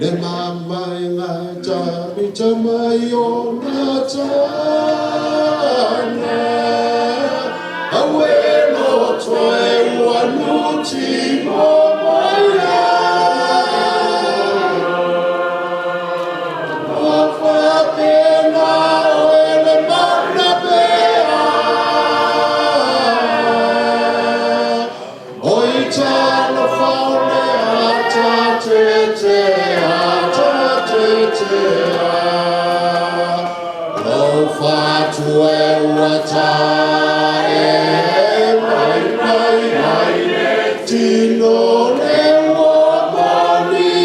Le mamae ta mai o na tana Awe lo toe ua nuti mo moia Whawhapena o ele mana pea O i talo faole a ta te te a ta te te a Lo whatu e ua ta e mai mai mai Tino le ua moni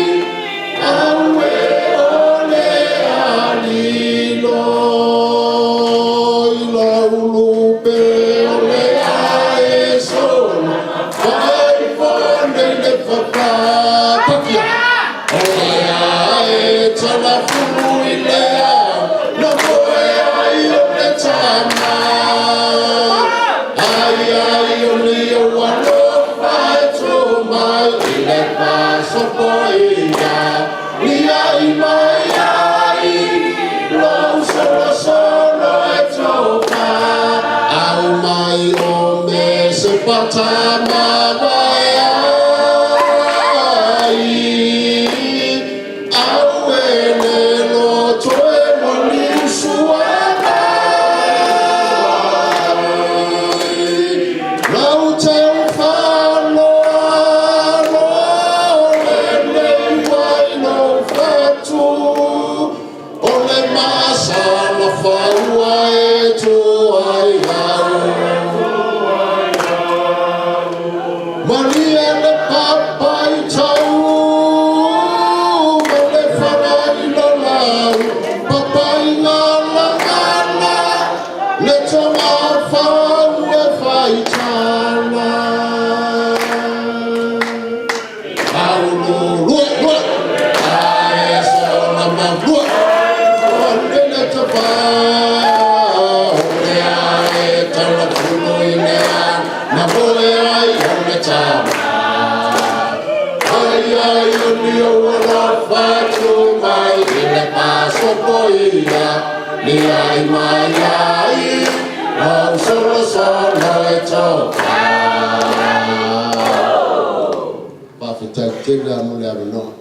Awe o le alilo I la ulupe o le ae sola Whai whane le whapapakia O le ae tala fulu i le au Na moe ai o le tama Ai ai o le o alofa e tō mai I le pasopo ia Ia i mai ai Lou solo solo e tō Au mai o me se patama mai ai Au e le loto e moni usuana Lau te whaloalo le nei wai no whatu O le masala whaua e tua ai au Maria le papai tau ma le whangai lau Papai ngā langana le tonga whau e whaitana Paulo lua lua ae sola ma lua o le te wha o le ae tala pulo i le a na moe ai o le tama Ai ai o ni o la whatu mai i le paso ia Ni ai mai ai Au solo solo e tō Faafetai tele mo le avanoa.